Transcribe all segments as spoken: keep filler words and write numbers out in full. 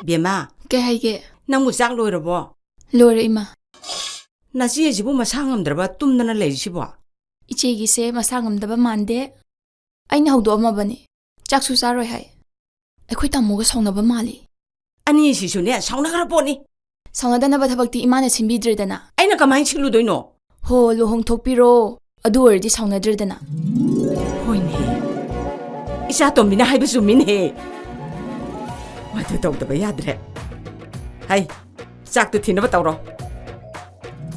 ꯕꯦꯝꯃ, ꯀꯩ ꯍꯥꯏꯒꯦ? ꯅꯪꯕꯨ ꯆꯥꯛ ꯂꯣꯏꯔꯕꯣ? ꯂꯣꯏꯔꯦ, ꯏꯃꯥ꯫ ꯅꯆꯦꯁꯤꯕꯨ ꯃꯁꯥ ꯉꯝꯗ꯭ꯔꯕ ꯇꯨꯝꯗꯅ ꯂꯩꯔꯤꯁꯤꯕꯣ? ꯏꯆꯦꯒꯤꯁꯦ ꯃꯁꯥ ꯉꯝꯗꯕ ꯃꯥꯟꯗꯦ꯫ ꯑꯩꯅ ꯍꯧꯗꯣꯛꯑꯝꯃꯕꯅꯤ꯫ ꯆꯥꯛꯁꯨ ꯆꯥꯔꯣꯏ ꯍꯥꯏ꯫ ꯑꯩꯈꯣꯏ ꯇꯥꯃꯣꯒ ꯁꯥꯎꯅꯕ ꯃꯥꯜꯂꯤ꯫ ꯑꯅꯤꯁꯤꯁꯨꯅꯦ, ꯁꯥꯎꯅꯈ꯭ꯔ ꯄꯣꯠꯅꯤ꯫ ꯁꯥꯎꯅꯗꯅꯕ ꯊꯕꯛꯇꯤ ꯏꯃꯥꯅ ꯁꯤꯟꯕꯤꯗ꯭ꯔꯦꯗꯅ꯫ ꯑꯩꯅ ꯀꯃꯥꯏꯅ ꯁꯤꯜꯂꯨꯗꯣꯏꯅꯣ? ꯍꯣ, ꯂꯨꯍꯣꯡꯊꯣꯛꯄꯤꯔꯣ꯫ ꯑꯗꯨ ꯑꯣꯏꯔꯗꯤ ꯁꯥꯎꯅꯗ꯭ꯔꯦꯗꯅ꯫ ꯍꯣꯏꯅꯦ꯫ ꯏꯆꯥ ꯇꯣꯝꯕꯤꯅ ꯍꯥꯏꯕ ꯆꯨꯝꯃꯤꯅꯦꯍꯦ꯫ ꯃꯗꯨ ꯇꯧꯗꯕ ꯌꯥꯗ꯭ꯔꯦ꯫ ꯍꯩ, ꯆꯥꯛꯇꯨ ꯊꯤꯅꯕ ꯇꯧꯔꯣ꯫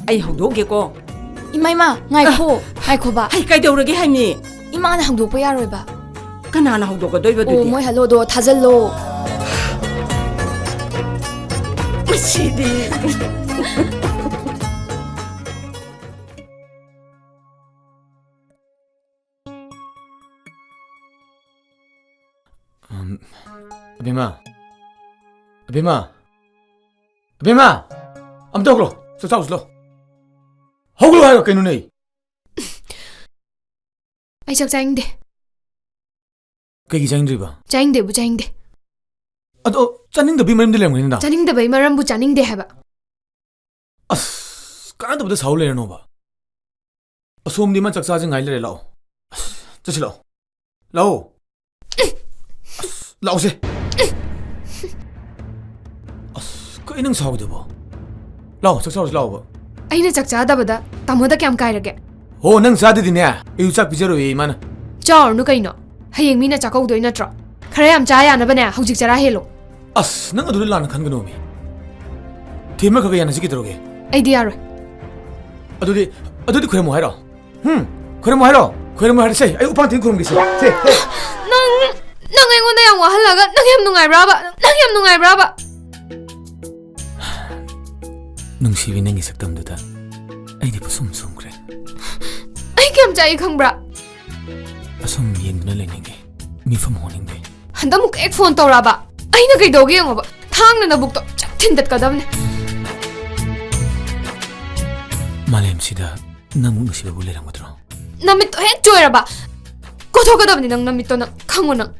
ꯑꯩ ꯍꯧꯗꯣꯛꯎꯒꯦꯀꯣ꯫ ꯏꯃꯥ, ꯏꯃꯥ, ꯉꯥꯏꯈꯣ, ꯉꯥꯏꯈꯣꯕ꯫ ꯍꯩ, ꯀꯩꯗꯧꯔꯒꯦ ꯍꯥꯏꯃꯤ? ꯏꯃꯥꯅ ꯍꯧꯗꯣꯛꯄ ꯌꯥꯔꯣꯏꯕ꯫ ꯀꯅꯥꯅ ꯍꯧꯗꯣꯛꯀꯗꯣꯏꯕ ꯑꯣ, ꯑꯗꯨꯗꯤ? ꯃꯣꯏ ꯍꯜꯂꯣꯗꯣ ꯊꯥꯖꯜꯂꯣ꯫ ꯃꯁꯤꯗꯤ꯫ ꯑꯝ, ꯑꯕꯦꯝꯃ꯫ ꯑꯕꯦꯝꯃ꯫ ꯑꯕꯦꯝꯃ! ꯑꯝꯇ ꯍꯧꯒꯠꯂꯣ꯫ ꯆꯥꯛ ꯆꯥꯔꯨꯁꯤ ꯂꯥꯎ꯫ ꯍꯧꯒꯠꯂꯣ ꯍꯥꯏꯔꯒ ꯀꯩꯅꯣꯅꯦ? ꯑꯩ ꯆꯥꯛ ꯆꯥꯅꯤꯡꯗꯦ꯫ ꯀꯩꯒꯤ ꯆꯥꯅꯤꯡꯗ꯭ꯔꯤꯕ? ꯆꯥꯅꯤꯡꯗꯦꯕꯨ ꯆꯥꯅꯤꯡꯗꯦ꯫ ꯑꯗꯣ ꯆꯥꯅꯤꯡꯗꯕꯒꯤ ꯃꯔꯝꯗꯤ ꯂꯩꯔꯝꯒꯅꯤꯗ꯫ ꯆꯥꯅꯤꯡꯗꯕꯒꯤ ꯃꯔꯝꯕꯨ ꯆꯥꯅꯤꯡꯗꯦ ꯍꯥꯏꯕ꯫ ꯑꯁ, ꯀꯥꯟꯅꯗꯕꯗ ꯁꯥꯎ ꯂꯩꯔꯅꯣꯕ꯫ ꯑꯁꯣꯝꯗꯤ ꯑꯃ ꯆꯥꯛ ꯆꯥꯁꯤ ꯉꯥꯏ ꯂꯩꯔꯦ, ꯂꯥꯛꯑꯣ꯫ ꯑꯁ, ꯆꯠꯁꯤ ꯂꯥꯛꯑꯣ꯫ ꯂꯥꯛꯑꯣ꯫ ꯑꯁ, ꯂꯥꯛꯑꯣꯁꯦ꯫ ꯑꯁ, ꯀꯩ ꯅꯪ ꯁꯥꯎꯔꯤꯗꯨꯕꯣ? ꯂꯥꯛꯑꯣ, ꯆꯥꯛ ꯆꯥꯔꯨꯁꯤ ꯂꯥꯛꯑꯣꯕ꯫ ꯑꯩꯅ ꯆꯥꯛ ꯆꯥꯗꯕꯗ ꯇꯥꯃꯣꯗ ꯀꯌꯥꯝ ꯀꯥꯏꯔꯒꯦ? ꯍꯣ, ꯅꯪ ꯆꯥꯗꯗꯤꯅꯦ, ꯑꯩꯁꯨ ꯆꯥꯛ ꯄꯤꯖꯔꯣꯏꯌꯦ ꯏꯃꯥꯅ꯫ ꯆꯥꯔꯨꯅꯨ ꯀꯩꯅꯣ? ꯍꯌꯦꯡ ꯃꯤꯅ ꯆꯥꯛꯀꯧꯗꯣꯏ ꯅꯠꯇ꯭ꯔꯣ? ꯈꯔ ꯌꯥꯝ ꯆꯥ ꯌꯥꯅꯕꯅꯦ, ꯍꯧꯖꯤꯛ ꯆꯔꯥ ꯍꯦꯜꯂꯣ꯫ ꯑꯁ, ꯅꯪ ꯑꯗꯨꯗ ꯂꯥꯟꯅ ꯈꯟꯒꯅꯣꯃꯤ꯫ ꯊꯦꯝꯃ ꯈꯔ ꯈꯔ ꯌꯥꯅꯁꯤ ꯀꯩꯗꯧꯔꯒꯦ? ꯑꯩꯗꯤ ꯌꯥꯔꯣꯏ꯫ ꯑꯗꯨꯗꯤ, ꯑꯗꯨꯗꯤ ꯈꯣꯏꯔꯝꯃꯣ ꯍꯥꯏꯔꯣ? ꯍꯨꯝ? ꯈꯣꯏꯔꯝꯃꯣ ꯍꯥꯏꯔꯣ? ꯈꯣꯏꯔꯝꯃꯣ ꯍꯥꯏꯔꯁꯦ, ꯑꯩ ꯎꯄꯥꯟ ꯊꯦꯡ ꯈꯨꯔꯨꯝꯒꯦꯁꯦ꯫ ꯁꯦ, ꯁꯦ꯫ ꯅꯪ, ꯅꯪ ꯑꯩꯉꯣꯟꯗ ꯌꯥꯝ ꯋꯥꯍꯜꯂꯒ, ꯅꯪ ꯌꯥꯝ ꯅꯨꯡꯉꯥꯏꯕ꯭ꯔꯥꯕ? ꯅꯪ ꯌꯥꯝ ꯅꯨꯡꯉꯥꯏꯕ꯭ꯔꯥꯕ? ꯅꯨꯡꯁꯤꯕꯤ, ꯅꯪꯒꯤ ꯁꯛꯇꯝꯗꯨꯗ ꯑꯩꯗꯤ ꯄꯨꯁꯨꯝ ꯁꯨꯝꯈ꯭ꯔꯦ꯫ ꯑꯩ ꯀꯌꯥꯝ ꯆꯥꯛꯏ ꯈꯪꯕ꯭ꯔꯥ? ꯑꯁꯨꯝ ꯌꯦꯡꯗꯨꯅ ꯂꯩꯅꯤꯡꯉꯦ, ꯃꯤꯐꯝ ꯍꯣꯡꯅꯤꯡꯗꯦ꯫ ꯍꯟꯗꯛꯃꯨꯛ ꯍꯦꯛ ꯐꯣꯟ ꯇꯧꯔꯛꯑꯕ, ꯑꯩꯅ ꯀꯩꯗꯧꯒꯦ ꯌꯦꯡꯉꯣꯕ, ꯊꯥꯡꯅ ꯅꯕꯨꯛꯇꯣ ꯆꯞ ꯊꯤꯟꯗꯠꯀꯗꯕꯅꯦ꯫ ꯃꯥꯂꯦꯝꯁꯤꯗ ꯅꯪꯃꯨꯛ ꯅꯨꯡꯁꯤꯕꯕꯨ ꯂꯩꯔꯝꯒꯗ꯭ꯔꯣ? ꯅꯃꯤꯠꯇꯣ ꯍꯦꯛ ꯆꯣꯏꯔꯕ, ꯀꯣꯊꯣꯛꯀꯗꯕꯅꯤ ꯅꯪ ꯅꯃꯤꯠꯇꯣ, ꯅꯪ ꯈꯪꯉꯣ ꯅꯪ꯫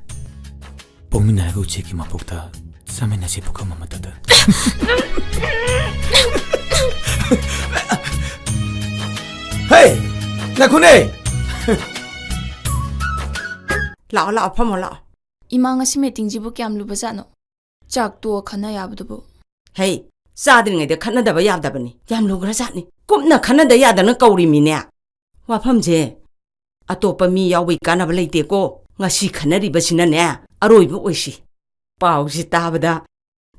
ꯄꯣꯛꯃꯤꯟꯅꯔꯒ ꯎꯆꯦꯛꯀꯤ ꯃꯄꯣꯛꯇ ꯆꯥꯃꯤꯟꯅꯁꯤ ꯄꯨꯈꯝ ꯑꯃꯠꯇꯗ꯫ ꯍꯦ! ꯉꯥꯏꯈꯣꯅꯦ! ꯂꯥꯛꯑꯣ, ꯂꯥꯛꯑꯣ, ꯐꯝꯃꯣ, ꯂꯥꯛꯑꯣ꯫ ꯏꯃꯥ, ꯉꯁꯤ ꯃꯤꯇꯤꯡꯁꯤꯕꯨ ꯀꯌꯥꯝ ꯂꯨꯕꯖꯥꯠꯅꯣ? ꯆꯥꯛ ꯇꯣꯛꯑ ꯈꯟꯅ ꯌꯥꯕꯗꯨꯕꯨ꯫ ꯍꯩ, ꯆꯥꯗ꯭ꯔꯤꯉꯩꯗ ꯈꯠꯅꯗꯕ ꯌꯥꯗꯕꯅꯤ꯫ ꯌꯥꯝ ꯂꯨꯈ꯭ꯔꯖꯥꯠꯅꯤ꯫ ꯀꯨꯞꯅ ꯈꯟꯅꯗ ꯌꯥꯗꯅ ꯀꯧꯔꯤꯃꯤꯅꯦ꯫ ꯋꯥꯐꯝꯁꯦ ꯑꯇꯣꯞꯄ ꯃꯤ ꯌꯥꯎꯕꯩ ꯀꯥꯟꯅꯕ ꯂꯩꯇꯦꯀꯣ꯫ ꯉꯁꯤ ꯈꯟꯅꯔꯤꯕꯁꯤꯅꯅꯦ, ꯑꯔꯣꯏꯕ ꯑꯣꯏꯁꯤ꯫ ꯄꯥꯎꯁꯤ ꯇꯥꯕꯗ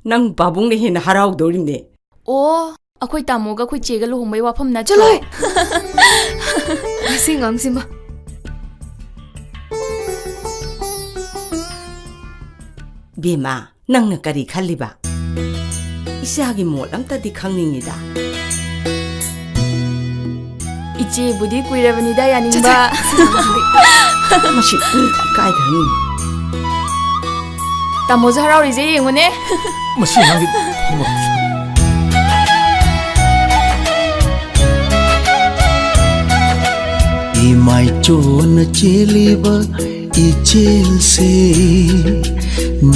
ꯅꯪ ꯄꯥꯕꯨꯡꯅ ꯍꯦꯟꯅ ꯍꯔꯥꯎꯗꯧꯔꯤꯕꯅꯦ꯫ ꯑꯣ, ꯑꯩꯈꯣꯏ ꯇꯥꯃꯣꯒ ꯑꯩꯈꯣꯏ ꯆꯦꯒ ꯂꯨꯍꯣꯡꯕꯩ ꯋꯥꯐꯝ ꯅꯠꯇ꯭ꯔꯣ? ꯆꯠꯂꯣꯍꯦ! ꯃꯁꯤ ꯑꯉꯥꯡꯁꯤꯃ꯫ ꯕꯦꯝꯃ, ꯅꯪꯅ ꯀꯔꯤ ꯈꯜꯂꯤꯕ? ꯏꯆꯥꯒꯤ ꯃꯣꯠ ꯑꯝꯇꯗꯤ ꯈꯪꯅꯤꯡꯉꯤꯗ꯫ ꯏꯆꯦꯕꯨꯗꯤ ꯀꯨꯏꯔꯕꯅꯤꯗ ꯌꯥꯅꯤꯡꯕ꯫ ꯆꯠꯁꯦ꯫ ꯃꯁꯤ ꯃꯤ ꯏꯀꯥꯏꯈ꯭ꯔꯅꯤ꯫ ꯇꯥꯃꯣꯁꯨ ꯍꯔꯥꯎꯔꯤꯁꯦ ꯌꯦꯡꯉꯨꯅꯦ꯫ ꯃꯁꯤ ꯑꯉꯥꯡꯒꯤ ꯏꯃꯥꯏꯆꯣꯅ ꯆꯦꯜꯂꯤꯕ ꯏꯆꯦꯜꯁꯦ,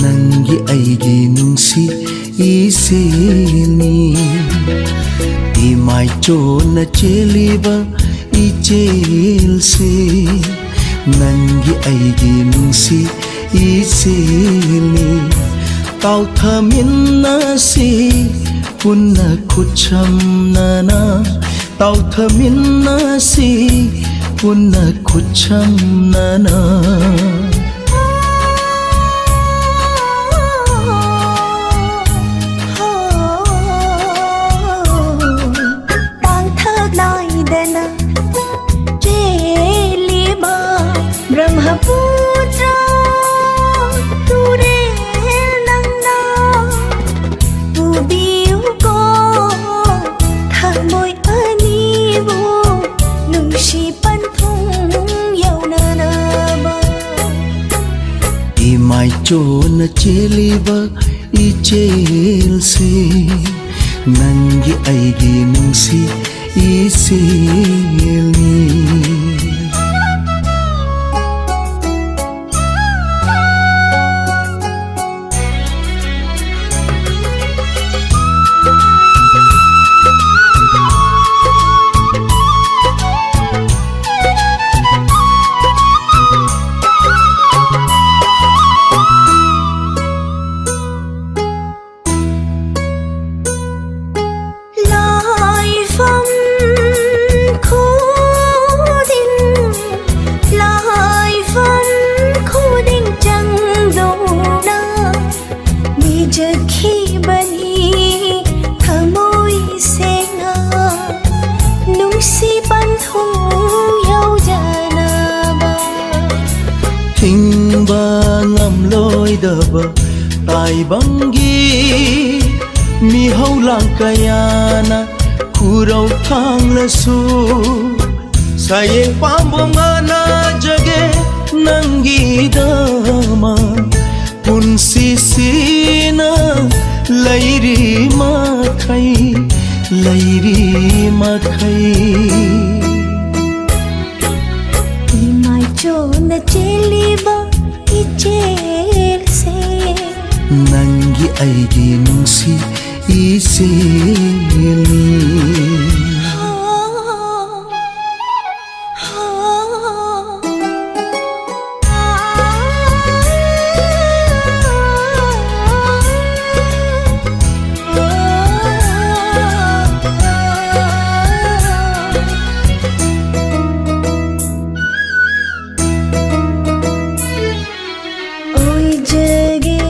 ꯅꯪꯒꯤ ꯑꯩꯒꯤ ꯅꯨꯡꯁꯤ ꯏꯆꯦꯜꯅꯤ꯫ ꯏꯃꯥꯏꯆꯣꯅ ꯆꯦꯜꯂꯤꯕ ꯏꯆꯦꯜꯁꯦ, ꯅꯪꯒꯤ ꯑꯩꯒꯤ ꯅꯨꯡꯁꯤ ꯏꯆꯦꯜꯅꯤ꯫ ꯇꯥꯎꯊꯃꯤꯟꯅꯁꯤ ꯄꯨꯟꯅ ꯈꯨꯠꯁꯝꯅꯅ, ꯇꯥꯎꯊꯃꯤꯟꯅꯁꯤ ꯄꯨꯟꯅ ꯈꯨꯠꯁꯝꯅꯅ꯫ ꯄꯥꯡꯊꯛ ꯅꯥꯏꯗꯅ ꯆꯦꯜꯂꯤꯕ ꯕ꯭ꯔꯍ꯭ꯃꯄꯨꯇ꯭ꯔ ꯇꯨꯔꯦꯜ ꯅꯪꯅ ꯄꯨꯕꯤꯌꯨꯀꯣ, ꯊꯃꯣꯏ ꯑꯅꯤꯕꯨ ꯅꯨꯡꯁꯤ ꯄꯟꯊꯨꯡ ꯌꯧꯅꯅꯕ꯫ ꯏꯃꯥꯏꯆꯣꯅ ꯆꯦꯜꯂꯤꯕ ꯏꯆꯦꯜꯁꯦ, ꯅꯪꯒꯤ ꯑꯩꯒꯤ ꯅꯨꯡꯁꯤ ꯏꯆꯦꯜꯅꯤ꯫ ꯆꯠꯈꯤꯕꯅꯤ ꯊꯃꯣꯏ ꯁꯦꯡꯅ ꯅꯨꯡꯁꯤ ꯄꯟꯊꯨꯡ ꯌꯧꯖꯅꯕ꯫ ꯊꯤꯡꯕ ꯉꯝꯂꯣꯏꯗꯕ ꯇꯥꯏꯕꯪꯒꯤ ꯃꯤꯍꯧ ꯂꯥꯡ ꯀꯌꯥꯅ ꯈꯨꯔꯧ ꯊꯥꯡꯂꯁꯨ, ꯁꯥꯌꯦꯡ ꯄꯥꯝꯕꯣꯝ ꯉꯥꯅꯖꯒꯦ ꯅꯪꯒꯤꯗꯃꯛ꯫ ꯄꯨꯟꯁꯤꯁꯤꯅ ꯂꯩꯔꯤ ꯃꯈꯩ, ꯂꯩꯔꯤ ꯃꯈꯩ꯫ ꯏꯃꯥꯏꯆꯣꯅ ꯆꯦꯜꯂꯤꯕ ꯏꯆꯦꯜꯁꯦ ꯅꯪꯒꯤ ꯑꯩꯒꯤ ꯅꯨꯡꯁꯤ ꯏꯆꯦꯜꯅꯤ꯫ ꯑꯣꯏꯖꯒꯦ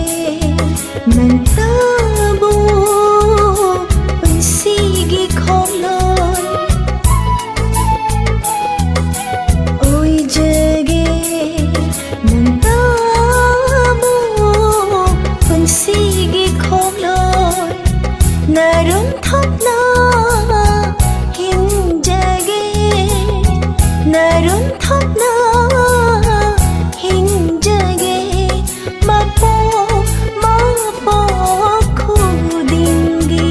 ꯅꯪꯇꯕꯨ ꯄꯨꯟꯁꯤꯒꯤ ꯈꯣꯡꯂꯣꯏ꯫ ꯑꯣꯏꯖꯒꯦ ꯅꯪꯇꯕꯨ ꯄꯨꯟꯁꯤꯒꯤ ꯈꯣꯡꯂꯣꯏ꯫ ꯅꯔꯨꯝ ꯊꯣꯛꯅ ꯍꯤꯡꯖꯒꯦ, ꯅꯔꯨꯝ ꯊꯣꯛꯅ ꯍꯤꯡꯖꯒꯦ꯫ ꯃꯄꯣꯛ ꯃꯄꯣꯛ ꯈꯨꯗꯤꯡꯒꯤ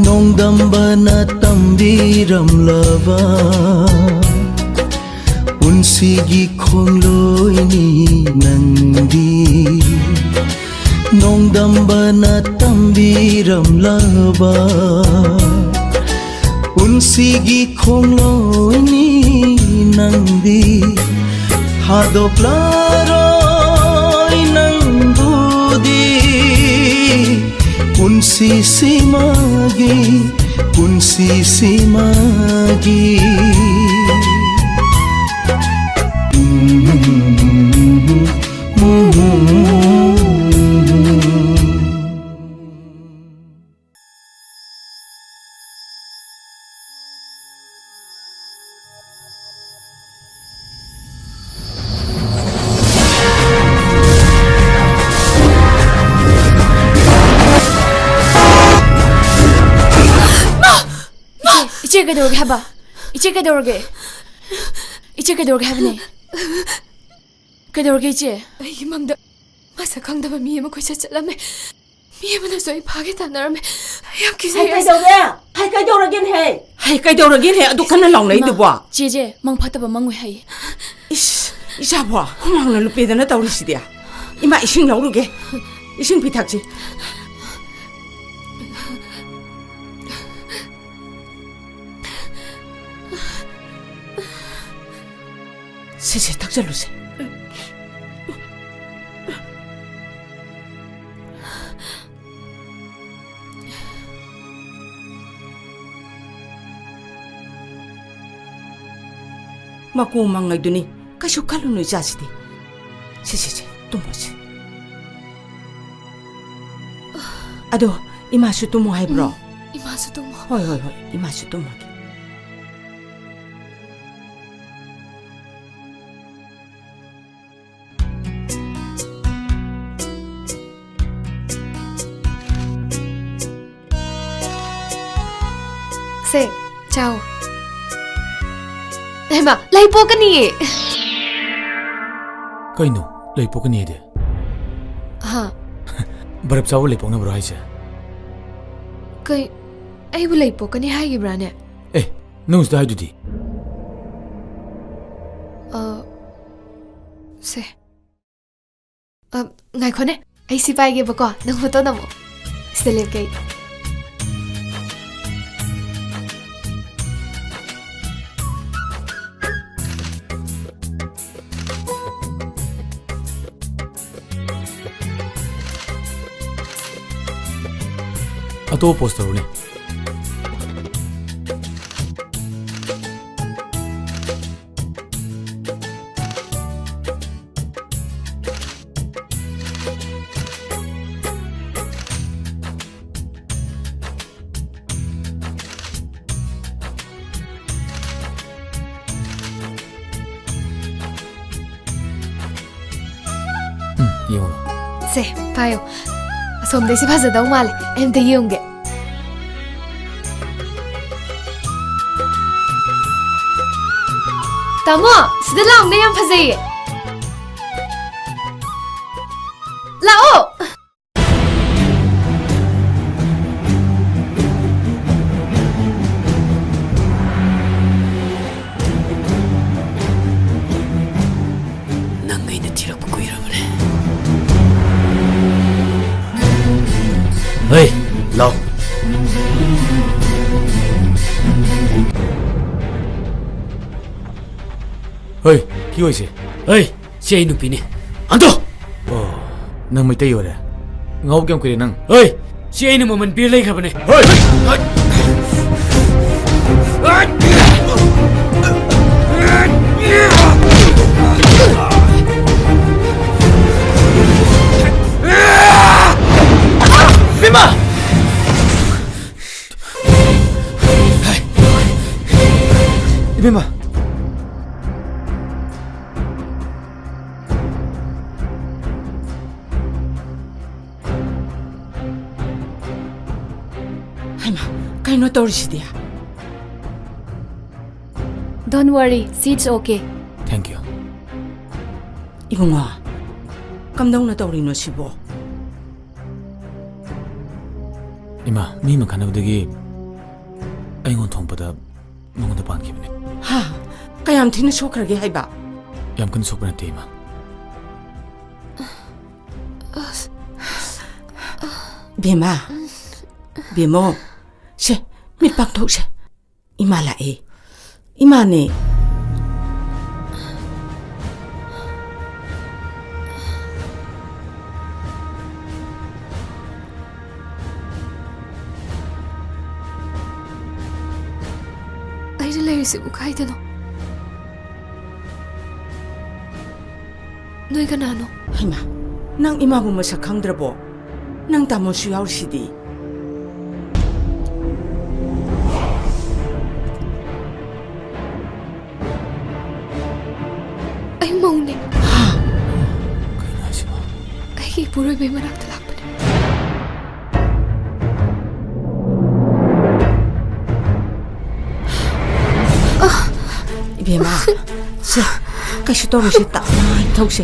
ꯅꯣꯡꯗꯝꯕꯅ ꯇꯝꯕꯤꯔꯝꯂꯕ ꯄꯨꯟꯁꯤꯒꯤ ꯈꯣꯡꯂꯣꯏꯅꯤ ꯅꯪꯗꯤ꯫ ꯅꯣꯡꯗꯝꯕꯅ ꯇꯝꯕꯤꯔꯝꯂꯕ ꯄꯨꯟꯁꯤꯒꯤ ꯈꯣꯡꯂꯣꯏꯅꯤ ꯅꯪꯗꯤ꯫ ꯊꯥꯗꯣꯛꯂꯔꯣꯏ ꯅꯪꯕꯨꯗꯤ ꯄꯨꯟꯁꯤꯁꯤꯃꯒꯤ, ꯄꯨꯟꯁꯤꯁꯤꯃꯒꯤ꯫ ꯀꯩꯗꯧꯔꯒꯦ ꯍꯥꯏꯕ? ꯏꯆꯦ, ꯀꯩꯗꯧꯔꯒꯦ? ꯏꯆꯦ, ꯀꯩꯗꯧꯔꯒꯦ ꯍꯥꯏꯕꯅꯦ? ꯀꯩꯗꯧꯔꯒꯦ, ꯏꯆꯦ? ꯑꯩꯒꯤ ꯃꯪꯗ ꯃꯁꯛ ꯈꯪꯗꯕ ꯃꯤ ꯑꯃ ꯀꯣꯏꯆꯠ ꯆꯠꯂꯝꯃꯦ꯫ ꯃꯤ ꯑꯃꯅꯁꯨ ꯑꯩ ꯐꯥꯒꯦ ꯇꯥꯟꯅꯔꯝꯃꯦ꯫ ꯑꯩ ꯌꯥꯝ ꯀꯤꯖꯩ꯫ ꯍꯩ, ꯀꯩꯗꯧꯔꯒꯦ? ꯍꯩ, ꯀꯩꯗꯧꯔꯒꯦꯅꯦ? ꯍꯩ, ꯀꯩꯗꯧꯔꯒꯦꯅꯦ? ꯑꯗꯨ ꯀꯟꯅ ꯂꯥꯎꯅꯩꯗꯨꯕꯣ? ꯏꯃꯥ, ꯆꯦꯁꯦ ꯃꯪ ꯐꯠꯇꯕ ꯃꯪꯉꯨꯏ ꯍꯥꯏꯌꯦ꯫ ꯏꯁ, ꯏꯆꯥꯕꯣ, ꯍꯨꯃꯥꯡꯅ ꯂꯨꯞꯄꯦꯗꯅ ꯇꯧꯔꯤꯁꯤꯗꯤ꯫ ꯏꯃꯥ, ꯏꯁꯤꯡ ꯂꯧꯔꯨꯒꯦ꯫ ꯏꯁꯤꯡ ꯄꯤꯊꯛꯁꯤ꯫ ꯁꯦ, ꯁꯦ, ꯊꯛꯆꯜꯂꯨꯁꯦ꯫ ꯃꯀꯨ ꯃꯪꯉꯩꯗꯨꯅꯤ, ꯀꯩꯁꯨ ꯈꯜꯂꯨꯅꯨ ꯏꯆꯥꯁꯤꯗꯤ꯫ ꯁꯦ, ꯁꯦ, ꯁꯦ, ꯇꯨꯝꯃꯣꯁꯦ꯫ ꯑꯗꯣ, ꯏꯃꯥꯁꯨ ꯇꯨꯝꯃꯣ ꯍꯥꯏꯕ꯭ꯔꯣ? ꯎꯝ, ꯏꯃꯥꯁꯨ ꯇꯨꯝꯃꯣ꯫ ꯍꯣꯏ, ꯍꯣꯏ, ꯍꯣꯏ, ꯏꯃꯥꯁꯨ ꯇꯨꯝꯃꯒꯦ꯫ ꯁꯦ, ꯆꯥꯎ꯫ ꯍꯩꯃꯥ, ꯂꯩ ꯄꯣꯛꯀꯅꯤꯌꯦ꯫ ꯀꯩꯅꯣ, ꯂꯩ ꯄꯣꯛꯀꯅꯤꯗꯤ? ꯍꯥ? ꯕꯔꯞ ꯆꯥꯕ ꯂꯩ ꯄꯣꯛꯅꯕ꯭ꯔꯣ ꯍꯥꯏꯁꯦ? ꯀꯩ, ꯑꯩꯕꯨ ꯂꯩ ꯄꯣꯛꯀꯅꯤ ꯍꯥꯏꯈꯤꯕ꯭ꯔꯥꯅꯦ? ꯑꯦ, ꯅꯪ ꯍꯧꯖꯤꯛꯇ ꯍꯥꯏꯗꯨꯗꯤ꯫ ꯑ, ꯁꯦ꯫ ꯑ, ꯉꯥꯏꯈꯣꯅꯦ, ꯑꯩ ꯁꯤ ꯄꯥꯏꯒꯦꯕꯀꯣ, ꯅꯪ ꯐꯣꯇꯣ ꯅꯝꯃꯣ꯫ ꯁꯤꯗ ꯂꯦꯞꯀꯦ ꯑꯩ꯫ ꯑꯇꯣꯞꯄ ꯄꯣꯁ ꯇꯧꯔꯨꯅꯦ꯫ ꯎꯝ, ꯌꯦꯡꯉꯨꯔꯣ꯫ ꯁꯦ, ꯄꯥꯏꯌꯣ꯫ ꯑꯁꯣꯝꯗꯩꯁꯤ ꯐꯖꯗꯧ ꯃꯥꯜꯂꯦ꯫ ꯑꯩ ꯑꯝꯇ ꯌꯦꯡꯉꯨꯒꯦ꯫ ꯇꯥꯃꯣ, ꯁꯤꯗ ꯂꯥꯎꯅꯦ, ꯌꯥꯝ ꯐꯖꯩꯌꯦ꯫ ꯂꯥꯛꯑꯣ꯫ ꯅꯪ ꯑꯩꯅ ꯊꯤꯔꯛꯄ ꯀꯨꯏꯔꯕꯅꯦ꯫ ꯍꯩ, ꯂꯥꯎ꯫ ꯍꯩ, ꯀꯤ ꯑꯣꯏꯁꯦ꯫ ꯍꯩ, ꯁꯤ ꯑꯩ ꯅꯨꯄꯤꯅꯤ꯫ ꯍꯟꯗꯣ! ꯑꯣ, ꯅꯪ ꯃꯩꯇꯩ ꯑꯣꯏꯔꯦ? ꯉꯥꯎꯕ ꯀꯌꯥꯝ ꯀꯨꯏꯔꯦ ꯅꯪ? ꯍꯩ, ꯁꯤ ꯑꯩꯅ ꯃꯃꯜ ꯄꯤꯔ ꯂꯩꯈ꯭ꯔꯕꯅꯦ꯫ ꯍꯣꯏ! ꯏꯕꯦꯝꯃ! ꯏꯕꯦꯝꯃ! ꯍꯩꯃꯥ, ꯀꯩꯅꯣ ꯇꯧꯔꯤꯁꯤꯗꯤ? Don't worry, she's okay. Thank you. ꯏꯕꯨꯡꯉꯣ, ꯀꯝꯗꯧꯅ ꯇꯧꯔꯤꯅꯣ ꯁꯤꯕꯣ? ꯏꯃꯥ, ꯃꯤ ꯑꯃ ꯈꯠꯅꯕꯗꯒꯤ ꯑꯩꯉꯣꯟꯗ ꯊꯣꯡꯕꯗ ꯃꯉꯣꯟꯗ ꯄꯥꯟꯈꯤꯕꯅꯦ꯫ ꯍꯥ? ꯀꯌꯥꯝ ꯊꯤꯅ ꯁꯣꯛꯈ꯭ꯔꯒꯦ ꯍꯥꯏꯕ? ꯌꯥꯝ ꯀꯟꯅ ꯁꯣꯛꯄ ꯅꯠꯇꯦ, ꯏꯃꯥ꯫ ꯕꯦꯝꯃ, ꯕꯦꯝꯃꯣ, ꯁꯦ, ꯃꯤꯠ ꯄꯥꯡꯊꯣꯛꯁꯦ꯫ ꯏꯃꯥ ꯂꯥꯛꯑꯦ꯫ ꯏꯃꯥꯅꯦ꯫ ꯑꯩꯅ ꯂꯩꯔꯤꯁꯤꯕꯨ ꯀꯥꯏꯗꯅꯣ? ꯅꯣꯏ ꯀꯅꯥꯅꯣ? ꯍꯩꯃꯥ, ꯅꯪ ꯏꯃꯥꯕꯨ ꯃꯁꯛ ꯈꯪꯗ꯭ꯔꯕꯣ? ꯅꯪ ꯇꯥꯃꯣꯁꯨ ꯌꯥꯎꯔꯤꯁꯤꯗꯤ꯫ ꯑꯩ ꯃꯧꯅꯦ꯫ ꯍꯥ? ꯀꯩꯅꯣ ꯍꯥꯏꯁꯤꯕꯣ? ꯑꯩꯒꯤ ꯏꯄꯨꯔꯣꯏꯕꯩ ꯃꯅꯥꯛꯇ ꯂꯥꯛꯄꯅꯦ꯫ ꯏꯕꯦꯝꯃ, ꯁꯦ, ꯀꯩꯁꯨ ꯇꯧꯔꯣꯏꯁꯦ, ꯇꯞꯅ ꯊꯧꯁꯦ꯫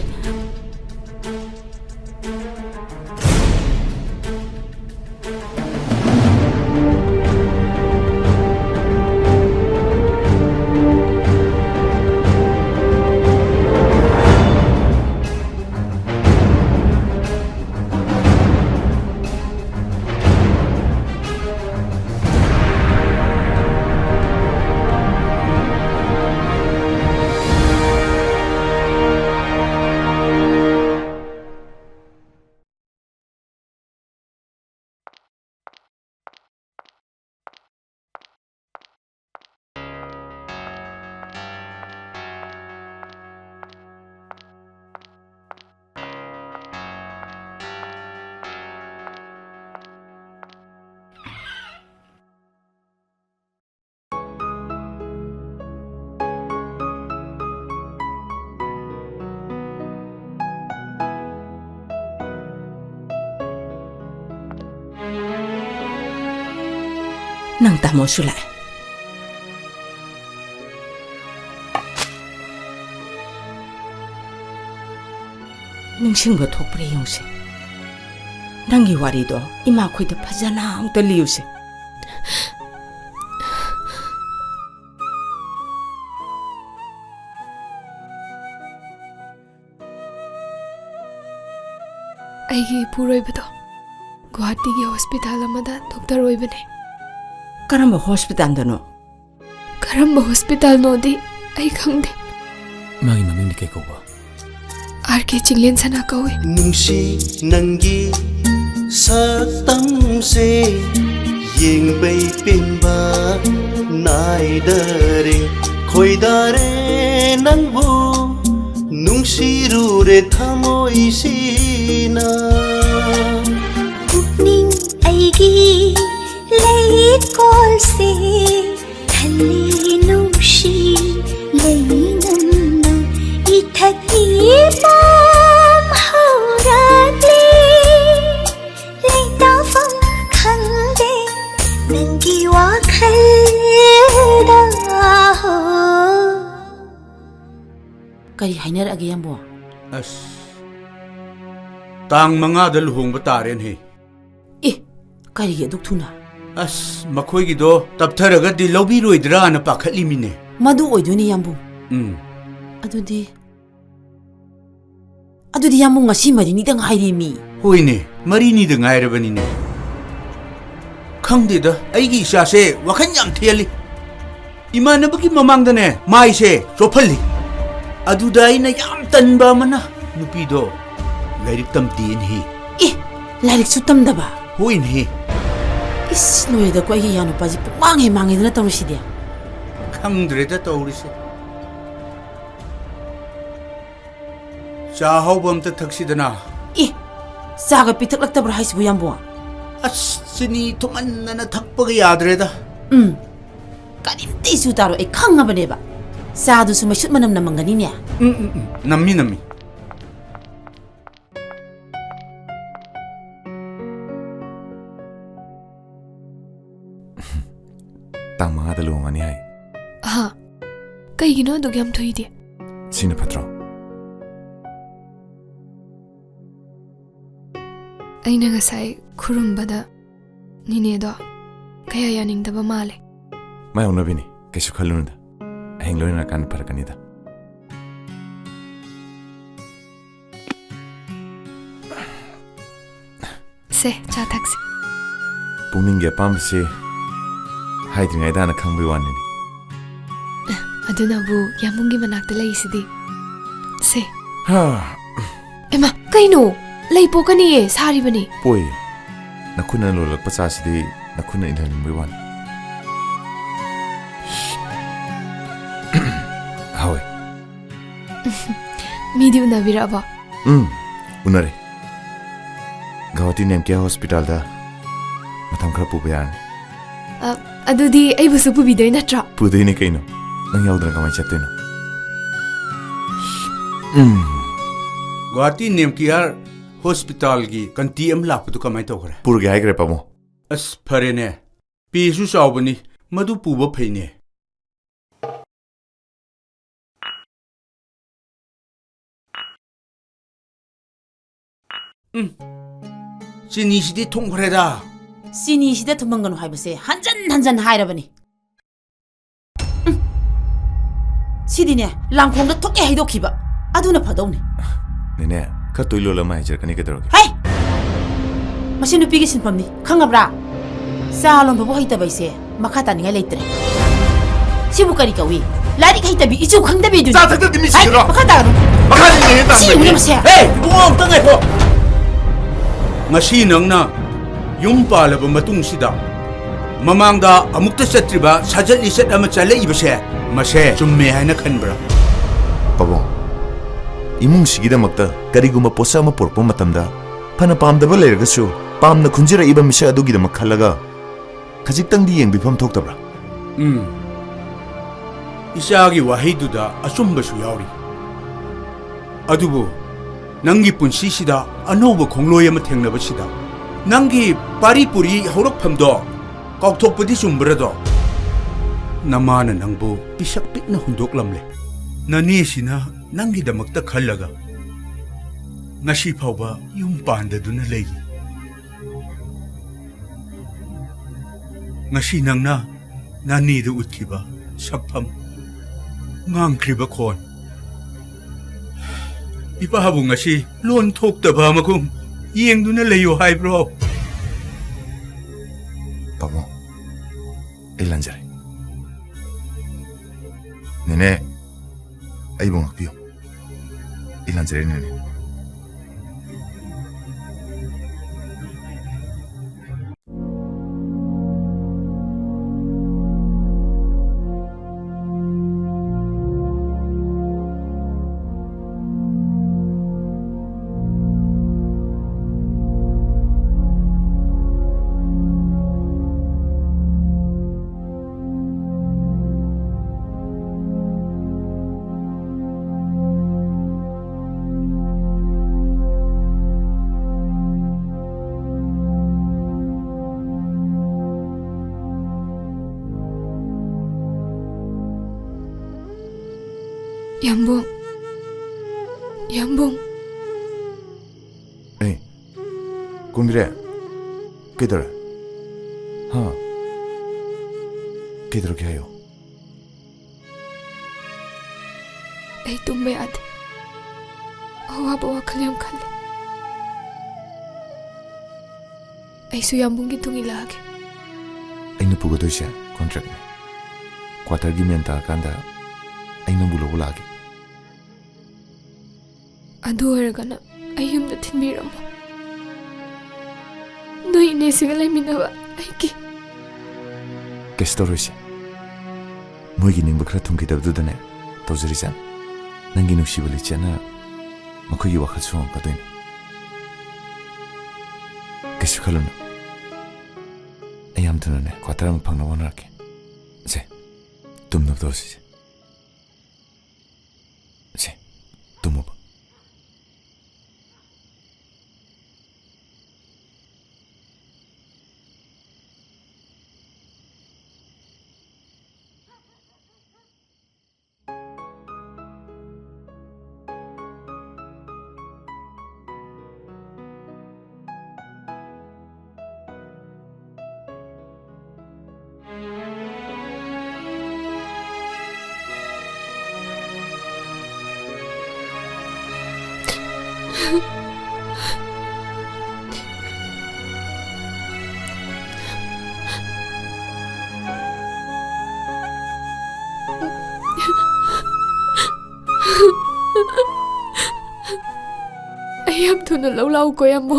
ꯅꯪ ꯇꯥꯃꯣꯁꯨ ꯂꯥꯛꯑꯦ꯫ ꯅꯤꯡꯁꯤꯡꯕ ꯊꯣꯛꯄ꯭ꯔꯥ ꯌꯦꯡꯉꯨꯁꯦ꯫ ꯅꯪꯒꯤ ꯋꯥꯔꯤꯗꯣ ꯏꯃꯥꯈꯣꯏꯗ ꯐꯖꯅ ꯑꯝꯇ ꯂꯤꯌꯨꯁꯦ꯫ ꯑꯩꯒꯤ ꯏꯄꯨꯔꯣꯏꯕꯗꯣ ꯒꯨꯋꯥꯍꯥꯇꯤꯒꯤ ꯍꯣꯁꯄꯤꯇꯥꯜ ꯑꯃꯗ ꯗꯣꯛꯇꯔ ꯑꯣꯏꯕꯅꯦ꯫ ꯀꯔꯝꯕ ꯍꯣꯁꯄꯤꯇꯥꯜꯗꯅꯣ? ꯀꯔꯝꯕ ꯍꯣꯁꯄꯤꯇꯥꯜꯅꯣꯗꯤ ꯑꯩ ꯈꯪꯗꯦ꯫ ꯃꯥꯒꯤ ꯃꯃꯤꯡꯗꯤ ꯀꯩ ꯀꯧꯕ? ꯑꯥꯔ ꯀꯦ ꯆꯤꯡꯂꯦꯟ ꯁꯅꯥ ꯀꯧꯏ꯫ ꯅꯨꯡꯁꯤ ꯅꯪꯒꯤ ꯁꯛꯇꯝꯁꯦ ꯌꯦꯡꯕꯩ ꯄꯦꯟꯕ ꯅꯥꯏꯗꯔꯦ꯫ ꯈꯣꯏꯗꯥꯔꯦ ꯅꯪꯕꯨ ꯅꯨꯡꯁꯤꯔꯨꯔꯦ ꯊꯃꯣꯏꯁꯤꯅ꯫ ꯄꯨꯛꯅꯤꯡ ꯑꯩꯒꯤ ꯂꯩꯀꯣꯜꯁꯦ ꯈꯜꯂꯤ ꯅꯨꯡꯁꯤ ꯂꯩꯅꯝꯅ ꯏꯊꯛꯀꯤ ꯄꯥꯝ ꯍꯧꯔꯛꯂꯦ꯫ ꯂꯩꯇꯥꯐꯝ ꯈꯪꯗꯦ ꯅꯪꯒꯤ ꯋꯥꯈꯜꯗ ꯍꯣ꯫ ꯀꯔꯤ ꯍꯥꯏꯅꯔꯛꯑꯒꯦ, ꯌꯥꯝꯕꯨꯡ? ꯑꯁ, ꯇꯥꯡ ꯃꯉꯥꯗ ꯂꯨꯍꯣꯡꯕ ꯇꯥꯔꯦꯅꯦ꯫ ꯑꯦ, ꯀꯔꯤꯒꯤ ꯑꯗꯨꯛ ꯊꯨꯅ? ꯑꯁ, ꯃꯈꯣꯏꯒꯤꯗꯣ ꯇꯞꯊꯔꯒꯗꯤ ꯂꯧꯕꯤꯔꯣꯏꯗ꯭ꯔꯥꯅ ꯄꯥꯈꯠꯂꯤꯃꯤꯅꯦ꯫ ꯃꯗꯨ ꯑꯣꯏꯗꯣꯏꯅꯦ, ꯌꯥꯝꯕꯨꯡ꯫ ꯎꯝ꯫ ꯑꯗꯨꯗꯤ, ꯑꯗꯨꯗꯤ ꯌꯥꯝꯕꯨꯡ, ꯉꯁꯤ ꯃꯔꯤꯅꯤꯗ ꯉꯥꯏꯔꯦꯃꯤ꯫ ꯍꯣꯏꯅꯦ, ꯃꯔꯤꯅꯤꯗ ꯉꯥꯏꯔꯕꯅꯤꯅꯦ꯫ ꯈꯪꯗꯦꯗ, ꯑꯩꯒꯤ ꯏꯆꯥꯁꯦ ꯋꯥꯈꯜ ꯌꯥꯝ ꯊꯦꯜꯂꯤ꯫ ꯏꯃꯥꯟꯅꯕꯒꯤ ꯃꯃꯥꯡꯗꯅꯦ ꯃꯥꯏꯁꯦ ꯆꯣꯞꯍꯜꯂꯤ꯫ ꯑꯗꯨꯗ ꯑꯩꯅ ꯌꯥꯝ ꯇꯟꯕ ꯑꯃꯅ, ꯅꯨꯄꯤꯗꯣ ꯂꯥꯏꯔꯤꯛ ꯇꯝꯗꯦꯅꯦꯍꯦ꯫ ꯑꯦ, ꯂꯥꯏꯔꯤꯛꯁꯨ ꯇꯝꯗꯕ? ꯍꯣꯏꯅꯦꯍꯦ꯫ ꯏꯁ, ꯂꯣꯏꯔꯦꯗꯀꯣ, ꯑꯩꯒꯤ ꯏꯌꯥ ꯅꯨꯄꯥꯁꯦ ꯄꯨꯡꯃꯥꯡ ꯍꯦꯛ ꯃꯥꯡꯉꯦꯗꯅ ꯇꯧꯔꯤꯁꯤꯗꯤ꯫ ꯈꯪꯗ꯭ꯔꯦꯗ ꯇꯧꯔꯤꯁꯦ꯫ ꯆꯥ ꯑꯍꯥꯎꯕ ꯑꯝꯇ ꯊꯛꯁꯤꯗꯅ꯫ ꯑꯦ, ꯆꯥꯒ ꯄꯤꯊꯛꯂꯛꯇꯕ꯭ꯔꯥ ꯍꯥꯏꯁꯤꯕꯨ, ꯌꯥꯝꯕꯨꯡ? ꯑꯁ, ꯆꯤꯅꯤ ꯊꯨꯝꯃꯟꯗꯅ ꯊꯛꯄꯒ ꯌꯥꯗ꯭ꯔꯦꯗ꯫ ꯎꯝ, ꯀꯔꯤꯝꯇ ꯏꯆꯨ ꯇꯥꯔꯣꯏ, ꯑꯩ ꯈꯪꯉꯕꯅꯦꯕ꯫ ꯆꯥꯗꯨꯁꯨ ꯃꯩꯁꯨꯠ ꯃꯅꯝ ꯅꯝꯃꯝꯒꯅꯤꯅꯦ꯫ ꯎꯝ, ꯎꯝ, ꯎꯝ, ꯅꯝꯃꯤ, ꯅꯝꯃꯤ꯫ ꯇꯥꯡ ꯃꯉꯥꯗ ꯂꯨꯍꯣꯡꯉꯅꯤ ꯍꯥꯏ꯫ ꯍꯥ? ꯀꯩꯒꯤꯅꯣ ꯑꯗꯨꯛ ꯌꯥꯝ ꯊꯨꯏꯗꯤ? ꯁꯤꯅ ꯐꯠꯇ꯭ꯔꯣ? ꯑꯩꯅ ꯉꯁꯥꯏ ꯈꯨꯔꯨꯝꯕꯗ ꯅꯤꯅꯦꯗꯣ ꯀꯌꯥ ꯌꯥꯅꯤꯡꯗꯕ ꯃꯥꯜꯂꯦ꯫ ꯃꯥꯏ ꯍꯧꯅꯕꯤꯅꯤ, ꯀꯩꯁꯨ ꯈꯜꯂꯨꯅꯨꯗ꯫ ꯍꯌꯦꯡ ꯂꯣꯏꯅꯔꯀꯥꯟꯗ ꯐꯔꯛꯀꯅꯤꯗ꯫ ꯁꯦ, ꯆꯥ ꯊꯛꯁꯤ꯫ ꯄꯨꯛꯅꯤꯡꯒꯤ ꯑꯄꯥꯝꯕꯁꯦ ꯍꯥꯏꯗ꯭ꯔꯤꯉꯩꯗ ꯍꯥꯟꯅ ꯈꯪꯕꯩ ꯋꯥꯅꯤꯅꯦ꯫ ꯑꯗꯨꯅꯕꯨ ꯌꯥꯝꯕꯨꯡꯒꯤ ꯃꯅꯥꯛꯇ ꯂꯩꯔꯤꯁꯤꯗꯤ꯫ ꯁꯦ꯫ ꯍꯥ꯫ ꯑꯦꯃꯥ, ꯀꯩꯅꯣ? ꯂꯩ ꯄꯣꯛꯀꯅꯤꯌꯦ, ꯁꯥꯔꯤꯕꯅꯤ꯫ ꯄꯣꯛꯏ꯫ ꯅꯈꯨꯠꯅ ꯂꯣꯜꯂꯛꯄ ꯆꯥꯁꯤꯗꯤ ꯅꯈꯨꯠꯅ ꯏꯜꯍꯟꯅꯤꯡꯕꯩ ꯋꯥꯅꯤ꯫ ꯍꯥꯎꯋꯦ꯫ ꯃꯤꯗꯤ ꯎꯅꯕꯤꯔꯛꯑꯕꯣ? ꯎꯝ, ꯎꯅꯔꯦ꯫ ꯒꯧꯍꯥꯇꯤ ꯅꯦꯝꯀꯤꯌꯥ ꯍꯣꯁꯄꯤꯇꯥꯜꯗ ꯃꯇꯝ ꯈꯔ ꯄꯨꯕ ꯌꯥꯔꯅꯤ꯫ ꯑ, ꯑꯗꯨꯗꯤ ꯑꯩꯕꯨꯁꯨ ꯄꯨꯕꯤꯗꯣꯏ ꯅꯠꯇ꯭ꯔꯣ? ꯄꯨꯗꯣꯏꯅꯦ ꯀꯩꯅꯣ꯫ ꯅꯪ ꯌꯥꯎꯗꯅ ꯀꯃꯥꯏ ꯆꯠꯇꯣꯏꯅꯣ? ꯎꯝ꯫ ꯒꯧꯍꯥꯇꯤ ꯅꯦꯝꯀꯤꯌꯥ ꯍꯣꯁꯄꯤꯇꯥꯜꯒꯤ ꯀꯟꯇꯤ ꯑꯃ ꯂꯥꯛꯄꯗꯨ ꯀꯃꯥꯏ ꯇꯧꯈ꯭ꯔꯦ? ꯄꯨꯔꯒꯦ ꯍꯥꯏꯈ꯭ꯔꯦ, ꯄꯥꯕꯨꯡ꯫ ꯑꯁ, ꯐꯔꯦꯅꯦ꯫ ꯄꯦꯁꯨ ꯆꯥꯎꯕꯅꯤ꯫ ꯃꯗꯨ ꯄꯨꯕ ꯐꯩꯅꯦ꯫ ꯎꯝ꯫ ꯆꯤꯅꯤꯁꯤꯗꯤ ꯊꯨꯝꯈ꯭ꯔꯦꯗ꯫ ꯆꯤꯅꯤꯁꯤꯗ ꯊꯨꯝꯍꯟꯒꯅꯨ ꯍꯥꯏꯕꯁꯦ ꯍꯟꯖꯟ ꯍꯟꯖꯟ ꯍꯥꯏꯔꯕꯅꯤ꯫ ꯎꯝ꯫ ꯁꯤꯗꯤꯅꯦ, ꯂꯥꯡꯈꯣꯡꯗ ꯊꯣꯛꯀꯦ ꯍꯩꯗꯣꯛꯈꯤꯕ ꯑꯗꯨꯅ ꯐꯗꯧꯅꯤ꯫ ꯅꯦꯅꯦ, ꯈꯔ ꯇꯣꯏꯂꯣꯜ ꯑꯃ ꯍꯥꯏꯖꯔꯛꯀꯅꯤ, ꯀꯩꯗꯧꯔꯒꯦ? ꯍꯦ! ꯃꯁꯤ ꯅꯨꯄꯤꯒꯤ ꯁꯤꯟꯐꯝꯅꯤ, ꯈꯪꯉꯕ꯭ꯔꯥ? ꯆꯥ ꯂꯣꯟꯕꯕꯨ ꯍꯩꯇꯕ ꯑꯩꯁꯦ ꯃꯈꯥ ꯇꯥꯅꯤꯡꯉꯥꯏ ꯂꯩꯇ꯭ꯔꯦ꯫ ꯁꯤꯕꯨ ꯀꯔꯤ ꯀꯧꯏ? ꯂꯥꯏꯔꯤꯛ ꯍꯩꯇꯕꯤ ꯏꯆꯨ ꯈꯪꯗꯕꯤꯗꯨꯅꯤ꯫ ꯆꯥ ꯊꯛꯇ꯭ꯔꯗꯤ ꯃꯤ ꯍꯥꯏ, ꯁꯤꯒꯗ꯭ꯔꯣ? ꯃꯈꯥ ꯇꯥꯒꯅꯨ꯫ ꯃꯈꯥ ꯇꯥꯒꯅꯨ꯫ ꯁꯤ ꯌꯦꯡꯉꯨꯅꯦ ꯃꯁꯦ꯫ ꯍꯦ, ꯏꯕꯨꯡꯉꯣ, ꯑꯝꯇ ꯉꯥꯏꯈꯣ꯫ ꯉꯁꯤ ꯅꯪꯅ ꯌꯨꯝ ꯄꯥꯜꯂꯕ ꯃꯇꯨꯡꯁꯤꯗ ꯃꯃꯥꯡꯗ ꯑꯃꯨꯛꯇ ꯆꯠꯇ꯭ꯔꯤꯕ ꯁꯥꯖꯠ ꯂꯤꯆꯠ ꯑꯃ ꯆꯠꯂꯛꯏꯕꯁꯦ, ꯃꯁꯦ ꯆꯨꯝꯃꯦ ꯍꯥꯏꯅ ꯈꯟꯕ꯭ꯔꯥ? ꯄꯥꯕꯨꯡ, ꯏꯃꯨꯡꯁꯤꯒꯤꯗꯃꯛꯇ ꯀꯔꯤꯒꯨꯝꯕ ꯄꯣꯠꯁꯛ ꯑꯃ ꯄꯨꯔꯛꯄ ꯃꯇꯝꯗ, ꯐꯅ ꯄꯥꯝꯗꯕ ꯂꯩꯔꯒꯁꯨ, ꯄꯥꯝꯅ ꯈꯨꯟꯖꯔꯛꯏꯕ ꯃꯤꯁꯛ ꯑꯗꯨꯒꯤꯗꯃꯛ ꯈꯜꯂꯒ ꯈꯖꯤꯛꯇꯪꯗꯤ ꯌꯦꯡꯕꯤꯐꯝ ꯊꯣꯛꯇꯕ꯭ꯔꯥ? ꯎꯝ꯫ ꯏꯆꯥꯒꯤ ꯋꯥꯍꯩꯗꯨꯗ ꯑꯆꯨꯝꯕꯁꯨ ꯌꯥꯎꯔꯤ꯫ ꯑꯗꯨꯕꯨ ꯅꯪꯒꯤ ꯄꯨꯟꯁꯤꯁꯤꯗ ꯑꯅꯧꯕ ꯈꯣꯡꯂꯣꯏ ꯑꯃ ꯊꯦꯡꯅꯕꯁꯤꯗ ꯅꯪꯒꯤ ꯄꯥꯔꯤ ꯄꯨꯔꯤ ꯍꯧꯔꯛꯐꯝꯗꯣ ꯀꯥꯎꯊꯣꯛꯄꯗꯤ ꯆꯨꯝꯕ꯭ꯔꯗꯣ? ꯅꯃꯥꯅ ꯅꯪꯕꯨ ꯄꯤꯁꯛ ꯄꯤꯛꯅ ꯍꯨꯟꯗꯣꯛꯂꯝꯂꯦ꯫ ꯅꯅꯦꯁꯤꯅ ꯅꯪꯒꯤꯗꯃꯛꯇ ꯈꯜꯂꯒ ꯉꯁꯤ ꯐꯥꯎꯕ ꯌꯨꯝ ꯄꯥꯟꯗꯗꯨꯅ ꯂꯩꯔꯤ꯫ ꯉꯁꯤ ꯅꯪꯅ ꯅꯅꯦꯗ ꯎꯠꯈꯤꯕ ꯁꯛꯐꯝ, ꯉꯥꯡꯈ꯭ꯔꯤꯕ ꯈꯣꯟ, ꯏꯄꯥꯕꯨ ꯉꯁꯤ ꯂꯣꯟ ꯊꯣꯛꯇꯕ ꯑꯃꯒꯨꯝ ꯌꯦꯡꯗꯨꯅ ꯂꯩꯌꯨ ꯍꯥꯏꯕ꯭ꯔꯣ? ꯄꯥꯕꯨꯡ, ꯑꯩ ꯂꯥꯟꯖꯔꯦ꯫ ꯅꯦꯅꯦ, ꯑꯩꯕꯨ ꯉꯥꯛꯄꯤꯌꯨ꯫ ꯑꯩ ꯂꯥꯟꯖꯔꯦ, ꯅꯦꯅꯦ꯫ ꯌꯥꯝꯕꯨꯡ, ꯌꯥꯝꯕꯨꯡ꯫ ꯑꯦ, ꯄꯨꯟꯕꯤꯔꯦ, ꯀꯩꯗꯧꯔꯦ? ꯍꯥ? ꯀꯩꯗꯧꯔꯒꯦ ꯍꯥꯏꯌꯣ꯫ ꯑꯩ ꯇꯨꯝꯕ ꯌꯥꯗꯦ꯫ ꯑꯋꯥꯕ ꯋꯥꯈꯜ ꯌꯥꯝ ꯈꯜꯂꯤ꯫ ꯑꯩꯁꯨ ꯌꯥꯝꯕꯨꯡꯒꯤ ꯇꯨꯡ ꯏꯜꯂꯛꯑꯒꯦ꯫ ꯑꯩꯅ ꯄꯨꯒꯗꯣꯏꯁꯦ ꯀꯣꯟꯇ꯭ꯔꯦꯛꯅꯦ꯫ ꯀ꯭ꯋꯥꯇꯔꯒꯤ ꯃꯦꯟ ꯇꯥꯔꯀꯥꯟꯗ ꯑꯩ ꯅꯪꯕꯨ ꯂꯧꯕ ꯂꯥꯛꯑꯒꯦ꯫ ꯑꯗꯨ ꯑꯣꯏꯔꯒꯅ ꯑꯩ ꯌꯨꯝꯗ ꯊꯤꯟꯕꯤꯔꯝꯃꯣ꯫ ꯅꯣꯏ ꯏꯅꯦꯁꯤꯒ ꯂꯩꯃꯤꯟꯅꯕ ꯑꯩꯒꯤ ꯀꯩꯁꯨ ꯇꯧꯔꯣꯏꯁꯦ꯫ ꯃꯣꯏꯒꯤ ꯅꯤꯡꯕ ꯈꯔ ꯊꯨꯡꯈꯤꯗꯕꯗꯨꯗꯅꯦ ꯇꯧꯖꯔꯤꯖꯥꯠꯅꯤ꯫ ꯅꯪꯒꯤ ꯅꯨꯡꯁꯤꯕ ꯂꯤꯆꯠꯅ ꯃꯈꯣꯏꯒꯤ ꯋꯥꯈꯜꯁꯨ ꯍꯣꯡꯉꯛꯀꯗꯣꯏꯅꯤ꯫ ꯀꯩꯁꯨ ꯈꯜꯂꯨꯅꯨ꯫ ꯑꯩ ꯌꯥꯝ ꯊꯨꯅꯅꯦ ꯀ꯭ꯋꯥꯇꯔ ꯑꯃ ꯐꯪꯅꯕ ꯍꯣꯠꯅꯔꯛꯀꯦ꯫ ꯁꯦ, ꯇꯨꯝꯅꯕ ꯇꯧꯔꯁꯤꯁꯦ꯫ ꯁꯦ, ꯇꯨꯝꯃꯨꯕ꯫ ꯑꯩ ꯌꯥꯝ ꯊꯨꯅ ꯂꯧ ꯂꯥꯛꯎꯀꯣ, ꯌꯥꯝꯕꯣ꯫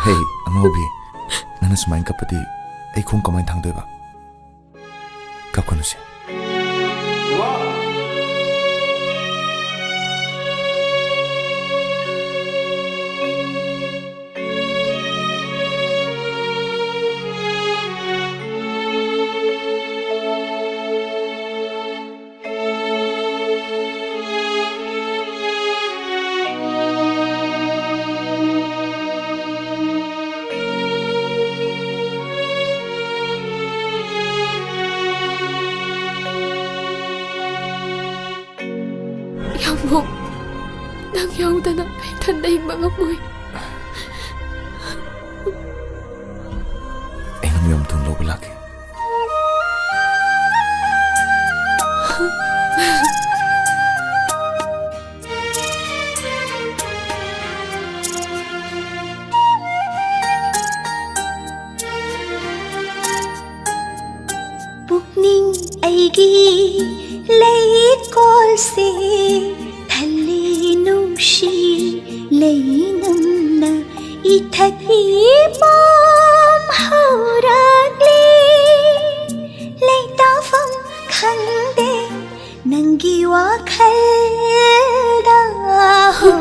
ꯍꯦ, ꯑꯉꯥꯎꯕꯤ, ꯅꯪꯅ ꯁꯨꯃꯥꯏꯅ ꯀꯞꯄꯗꯤ ꯑꯩ ꯈꯣꯡ ꯀꯃꯥꯏꯅ ꯊꯥꯡꯗꯣꯏꯕ? ꯀꯞꯀꯅꯨꯁꯦ꯫ ꯅꯪ ꯌꯥꯎꯗꯅ ꯑꯩ ꯏꯊꯟꯗ ꯍꯤꯡꯕ ꯉꯝꯃꯣꯏ꯫ ꯑꯩ ꯅꯪ ꯌꯥꯝ ꯊꯨꯅ ꯂꯧꯕ ꯂꯥꯛꯀꯦ꯫ ꯄꯨꯛꯅꯤꯡ ꯑꯩꯒꯤ ꯂꯩꯀꯣꯜꯁꯦ ꯊꯜꯂꯤ ꯅꯨꯡꯁꯤ ꯂꯩꯅꯝꯅ ꯏꯊꯛ ꯏꯄꯣꯝ ꯍꯧꯔꯛꯂꯤ꯫ ꯂꯩꯇꯥꯐꯝ ꯈꯪꯗꯦ ꯅꯪꯒꯤ ꯋꯥꯈꯜꯗ ꯍꯣ꯫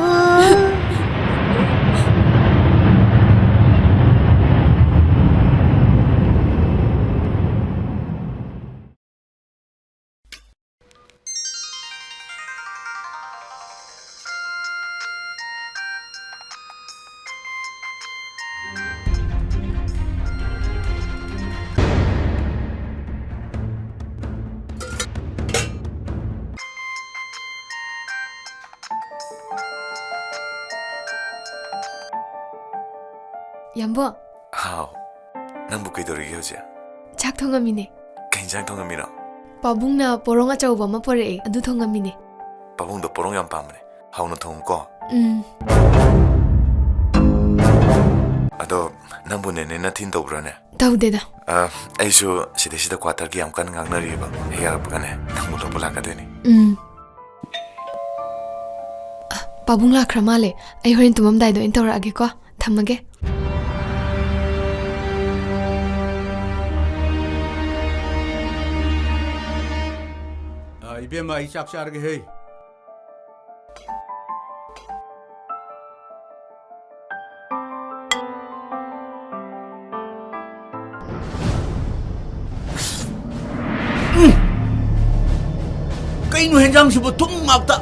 ꯌꯥꯝꯕꯣ꯫ ꯍꯥꯎ꯫ ꯅꯪꯕꯨ ꯀꯩꯗꯧꯔꯤꯒꯦ ꯍꯧꯖꯤꯛ? ꯆꯥꯛ ꯊꯣꯡꯉꯝꯃꯤꯅꯦ꯫ ꯀꯩ ꯏꯟꯖꯥꯡ ꯊꯣꯡꯉꯝꯃꯤꯅꯣ? ꯄꯥꯕꯨꯡꯅ ꯄꯣꯔꯣꯡ ꯑꯆꯧꯕ ꯑꯃ ꯄꯣꯔꯛꯑꯦ, ꯑꯗꯨ ꯊꯣꯡꯉꯝꯃꯤꯅꯦ꯫ ꯄꯥꯕꯨꯡꯗꯣ ꯄꯣꯔꯣꯡ ꯌꯥꯝ ꯄꯥꯝꯕꯅꯦ꯫ ꯍꯥꯎꯅ ꯊꯣꯡꯉꯨꯀꯣ꯫ ꯎꯝ꯫ ꯑꯗꯣ ꯅꯪꯕꯨ ꯅꯦꯅꯦꯅ ꯊꯤꯅ ꯇꯧꯕ꯭ꯔꯥꯅꯦ? ꯇꯧꯗꯦꯗ꯫ ꯑ, ꯑꯩꯁꯨ ꯁꯤꯗꯩꯁꯤꯗ ꯀ꯭ꯋꯥꯇꯔꯒꯤ ꯌꯥꯝ ꯀꯟꯅ ꯉꯥꯡꯅꯔꯤꯕ꯫ ꯍꯦꯛ ꯌꯥꯔꯛꯄꯒꯅꯦ, ꯅꯪꯕꯨ ꯂꯧꯕ ꯂꯥꯛꯀꯗꯣꯏꯅꯤ꯫ ꯎꯝ꯫ ꯑ, ꯄꯥꯕꯨꯡ ꯂꯥꯛꯈ꯭ꯔ ꯃꯥꯜꯂꯦ꯫ ꯑꯩ ꯍꯣꯔꯦꯟ ꯇꯨꯝꯃꯝꯗꯥꯏꯗ ꯑꯣꯏꯅ ꯇꯧꯔꯛꯑꯒꯦꯀꯣ꯫ ꯊꯝꯃꯒꯦ꯫ ꯑ, ꯏꯕꯦꯝꯃ, ꯑꯩ ꯆꯥꯛ ꯆꯥꯔꯒꯦ ꯍꯦ꯫ ꯎꯝ! ꯀꯩꯅꯣ ꯍꯦꯟꯖꯥꯡꯁꯤꯕꯨ ꯊꯨꯝ ꯉꯥꯛꯇ?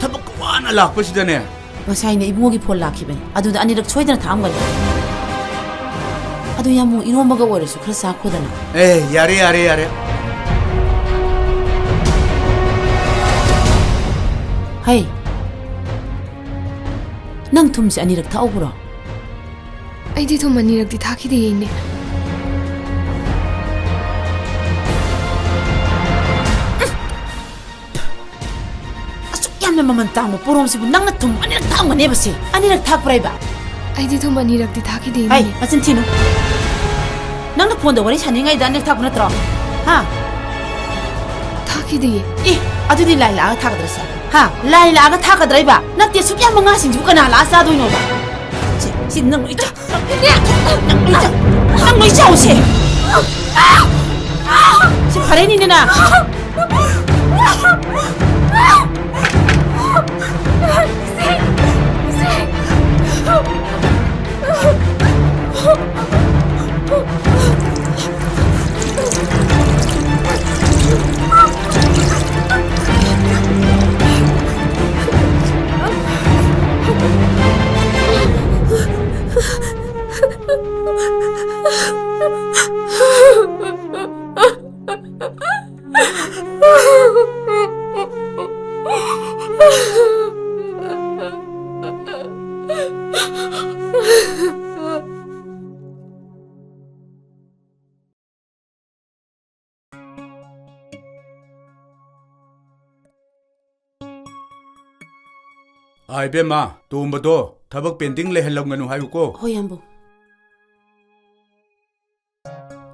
ꯊꯕꯛ ꯋꯥꯅ ꯂꯥꯛꯄꯁꯤꯗꯅꯦ꯫ ꯉꯁꯥꯏꯅꯦ ꯏꯕꯨꯡꯉꯣꯒꯤ ꯐꯣꯟ ꯂꯥꯛꯈꯤꯕꯅꯦ, ꯑꯗꯨꯗ ꯑꯅꯤꯔꯛ ꯁꯣꯏꯗꯅ ꯊꯥꯛꯑꯝꯒꯅꯤ꯫ ꯑꯗꯨ ꯌꯥꯝꯕꯨꯡ, ꯏꯔꯣꯝꯕꯒ ꯑꯣꯏꯔꯁꯨ ꯈꯔ ꯆꯥꯈꯣꯗꯅ꯫ ꯑꯦ, ꯌꯥꯔꯦ, ꯌꯥꯔꯦ, ꯌꯥꯔꯦ꯫ ꯍꯩ, ꯅꯪ ꯊꯨꯝꯁꯦ ꯑꯅꯤꯔꯛ ꯊꯛꯍꯧꯕ꯭ꯔꯣ? ꯑꯩꯗꯤ ꯊꯨꯝ ꯑꯅꯤꯔꯛꯇꯤ ꯊꯥꯛꯈꯤꯗꯦ, ꯏꯅꯦ꯫ ꯑꯁꯨꯛ ꯌꯥꯝꯅ ꯃꯃꯜ ꯇꯥꯡꯕ ꯄꯣꯔꯣꯝꯁꯤꯕꯨ ꯅꯪꯅ ꯊꯨꯝ ꯑꯅꯤꯔꯛ ꯊꯥꯛꯑꯝꯒꯅꯦꯕ ꯁꯦ? ꯑꯅꯤꯔꯛ ꯊꯥꯛꯄ꯭ꯔꯥ ꯍꯥꯏꯕ? ꯑꯩꯗꯤ ꯊꯨꯝ ꯑꯅꯤꯔꯛꯇꯤ ꯊꯥꯛꯈꯤꯗꯦ, ꯍꯩ, ꯏꯅꯦ꯫ ꯃꯆꯤꯟ ꯊꯤꯅꯨ꯫ ꯅꯪꯅ ꯐꯣꯟꯗ ꯋꯥꯔꯤ ꯁꯥꯟꯅꯔꯤꯉꯩꯗ ꯑꯅꯤꯔꯛ ꯊꯥꯛꯄ ꯅꯠꯇ꯭ꯔꯣ? ꯍꯥ? ꯊꯥꯛꯈꯤꯗꯤꯌꯦ꯫ ꯑꯦ, ꯑꯗꯨꯗꯤ ꯂꯥꯏ ꯂꯥꯛꯑꯒ ꯊꯥꯛꯀꯗ꯭ꯔꯥ ꯁꯦ? ꯍꯥ? ꯂꯥꯏ ꯂꯥꯛꯑꯒ ꯊꯥꯛꯀꯗ꯭ꯔꯥ ꯍꯥꯏꯕ? ꯅꯠꯇꯦ, ꯑꯁꯨꯛ ꯌꯥꯝꯕ ꯉꯥꯁꯤꯡꯁꯤꯕꯨ ꯀꯅꯥ ꯂꯥꯛꯑ ꯆꯥꯗꯣꯏꯅꯣꯕ? ꯁꯤ, ꯁꯤ ꯅꯪ ꯂꯣꯏ ꯆꯥ-, ꯅꯪ ꯂꯣꯏ ꯆꯥ-, ꯅꯪ ꯂꯣꯏ ꯆꯥꯎꯁꯦ꯫ ꯁꯤ ꯐꯔꯦꯅꯦ, ꯏꯅꯦꯅ꯫ ꯑꯥ, ꯏꯕꯦꯝꯃ, ꯇꯣꯝꯕꯗꯣ ꯊꯕꯛ pending ꯂꯩꯍꯜꯂꯝꯒꯅꯨ ꯍꯥꯏꯌꯨꯀꯣ꯫ ꯍꯣꯏ, ꯏꯌꯥꯝꯕ꯫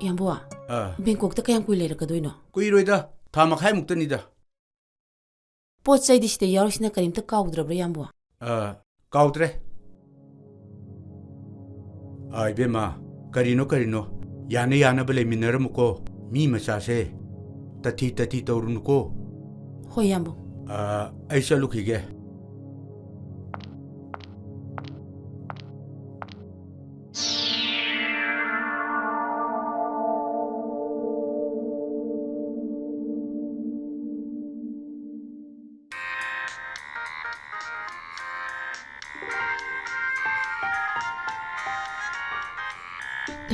ꯏꯌꯥꯝꯕ, ꯑꯥ꯫ ꯕꯦꯡꯀꯣꯛꯇ ꯀꯌꯥꯝ ꯀꯨꯏ ꯂꯩꯔꯛꯀꯗꯣꯏꯅꯣ? ꯀꯨꯏꯔꯣꯏꯗ, ꯊꯥ ꯃꯈꯥꯏꯃꯨꯛꯇꯅꯤꯗ꯫ ꯄꯣꯠ ꯆꯩꯗꯤ ꯁꯤꯗ ꯌꯥꯎꯔꯤꯁꯤꯅ ꯀꯔꯤꯝꯇ ꯀꯥꯎꯗ꯭ꯔꯕ꯭ꯔꯥ, ꯏꯌꯥꯝꯕ? ꯑꯥ, ꯀꯥꯎꯗ꯭ꯔꯦ꯫ ꯑꯥ, ꯏꯕꯦꯝꯃ, ꯀꯔꯤꯅꯣ, ꯀꯔꯤꯅꯣ? ꯌꯥꯅ ꯌꯥꯅꯕ ꯂꯩꯃꯤꯟꯅꯔꯝꯃꯨꯀꯣ꯫ ꯃꯤ ꯃꯆꯥꯁꯦ ꯇꯊꯤ ꯇꯊꯤ ꯇꯧꯔꯨꯅꯨꯀꯣ꯫ ꯍꯣꯏ, ꯏꯌꯥꯝꯕ꯫ ꯑꯥ, ꯑꯩ ꯆꯠꯂꯨꯈꯤꯒꯦ꯫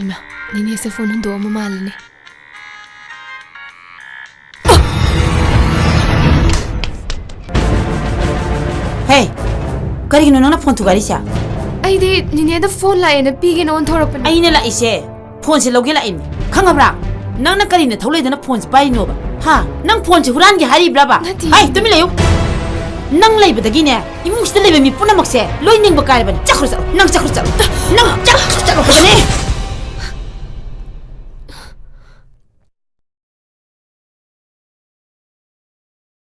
ꯏꯃꯥ, ꯅꯦꯅꯦꯁꯦ ꯐꯣꯟ ꯍꯨꯟꯗꯣꯛꯑꯝꯕ ꯃꯥꯜꯂꯤꯅꯦ꯫ ꯀꯔꯤꯒꯤꯅꯣ ꯅꯪꯅ ꯐꯣꯟ ꯊꯨꯒꯥꯏꯔꯤꯁꯦ? ꯑꯩꯗꯤ ꯅꯤꯅꯦꯗ ꯐꯣꯟ ꯂꯥꯛꯑꯦꯅ ꯄꯤꯒꯦꯅ ꯑꯣꯟꯊꯣꯔꯛꯄꯅꯦ꯫ ꯑꯩꯅ ꯂꯥꯛꯏꯁꯦ ꯐꯣꯟꯁꯦ ꯂꯧꯒꯦ ꯂꯥꯛꯏꯅꯤ, ꯈꯪꯉꯕ꯭ꯔꯥ? ꯅꯪꯅ ꯀꯔꯤ ꯅꯊꯧ ꯂꯩꯗꯅ ꯐꯣꯟꯁꯦ ꯄꯥꯏꯔꯤꯅꯣꯕ? ꯍꯥ? ꯅꯪ ꯐꯣꯟꯁꯦ ꯍꯨꯔꯥꯟꯒꯦ ꯍꯥꯏꯔꯤꯕ꯭ꯔꯕ? ꯅꯠꯇꯦ꯫ ꯍꯥꯏ, ꯇꯨꯃꯤꯟ ꯂꯩꯌꯨ꯫ ꯅꯪ ꯂꯩꯕꯗꯒꯤꯅꯦ ꯏꯃꯨꯡꯁꯤꯗ ꯂꯩꯕ ꯃꯤ ꯄꯨꯝꯅꯃꯛꯁꯦ ꯂꯣꯏ ꯅꯤꯡꯕ ꯀꯥꯏꯔꯕꯅꯤ꯫ ꯆꯠꯈ꯭ꯔꯣ, ꯆꯠꯂꯣ꯫ ꯅꯪ ꯆꯠꯈ꯭ꯔꯣ, ꯆꯠꯂꯣ꯫ ꯅꯪ ꯆꯠ-